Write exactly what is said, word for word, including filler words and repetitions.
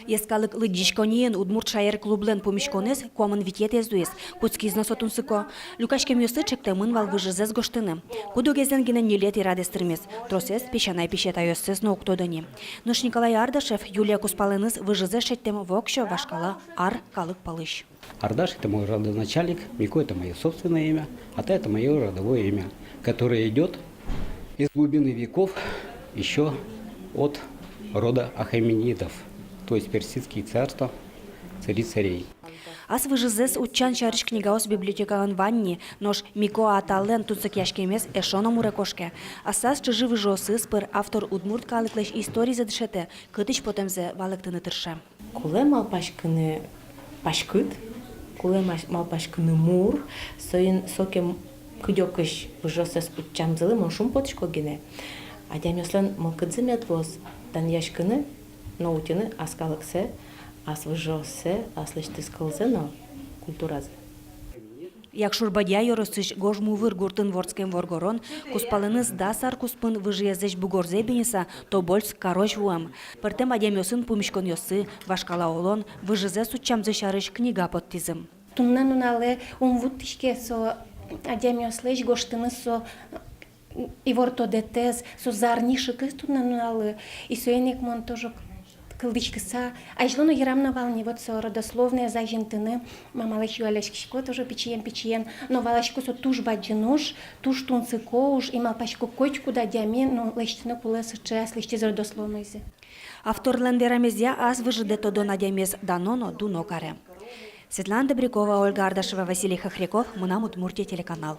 Йӧскалык лыдӟиськонниын удмурт шаер клублэн пумиськонэз куамын витетӥез луиз. Кутскиз но со тунсыко. Люкаськемъёсты ӵектэмын вал выжызэс гожтыны. Куд-огезлэн гинэ ньылетӥ радыз тырмиз. Тросэз песянай-песятайёссэс но уг тодо ни. Нош Николай Ардашев Юлия кузпалэныз выжызэс шедьтэм воксё вашкала ар калык пӧлысь. Ардаш — это мой родоначальник, Мико — это моё собственное имя, Атай — это моё родовое имя, которое идёт из глубины веков ещё от рода ахеменидов, то есть персидские царства, цари царей. Ас выжызэс утчан сярысь книгаос библиотекаын вань ни, нош Мико Аталэн тунсыкъяськемез эшшо но муре кошке. Аслаз чыжы-выжыосыз пыр автор удмурт калыклэсь историзэ дышетэ, кытысь потэмзэ валэктыны тырше. Кулэ малпаськыны паськыт, кулэ мась-, малпаськыны мур, соин сокем кыдёкысь выжыоссэс утчамзылы мон шумпотӥсько гинэ. Адямиослэн мылкыдзы мед луоз данъяськыны но утьыны ас калыксэ, ас выжыоссэ, аслэсьтыз кылзэ но культуразэ. Якшур-Бӧдья ёросысь Гожмувыр гуртын вордскем воргорон кузпалэныз дас ар куспын выжыезлэсь бугорзэ биниса Тобольск карозь вуэм. Пӧртэм адямиосын пумиськонъёссы, вашкала улон, выжызэс утчамзы сярысь книга поттӥзы. Туннэ нуналэ ум вуттӥське со адямиослэсь гожтыны со ивортодэтэз, со зарни шыкыз туннэ нуналлы. И соин ик мон тоже кылзӥськыса, азьло но йырам но вал ни, вот со родословноез азинтыны, мамалэсь юалляськисько тоже пичиен-пичиен, но валасько, со туж бадӟым уж, туж тунсыко уж, и малпасько, котькуд адями но лэсьтыны кулэ сыӵе аслэсьтыз родословнойзэ. Авторлэн верамезъя, ас выжыдэ тодон адямиез дано но дуно каре. Светлана Добрякова, Ольга Ардашева, Василий Хохряков, «Мынам Удмуртие» телеканал.